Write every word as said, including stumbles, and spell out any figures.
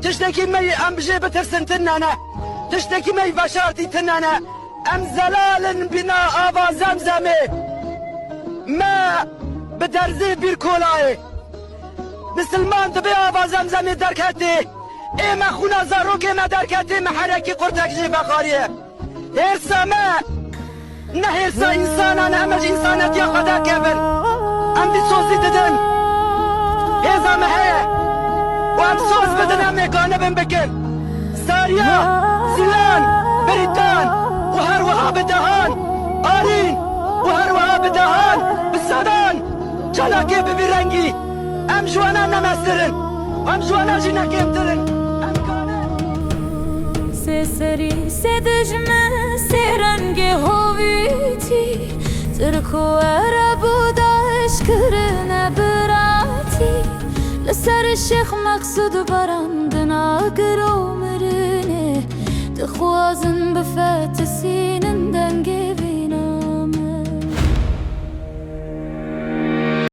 Tiştekî me yî em bijê bitirsin tune ne. Tiştekî me yî veşartî tune ne. Em zelal in bîna ava Zemzemê. Me bi derzê bîr kolayê. Misilman dibê ava Zemzemê derketê. Ê me xûna zarokê me derketê, me herekî qurtek jê vexariye. Hêrsa me ne hêrsa însanan e, em ji însanetiya xwe derkevin. Em vî sozî didin. Hêza me heye. Û em soz bidin, em ê kanibin bikin. Sariya, Zilan, Birîtan û her wiha bi dehan, Arîn û her wiha bi dehan, bi sedan çalakê bi vî rengî. Em ji wana ne mestir in. Em ji wana jî ne kêmtir in. Em kanin. Sê serî, sê dijmin, sê rengê hovîtî, Tirk û Ereb û DAIŞ kirine biratî. Li ser Şêx Meqsûd barandin agir û mirinê, dixwazin bifetisînin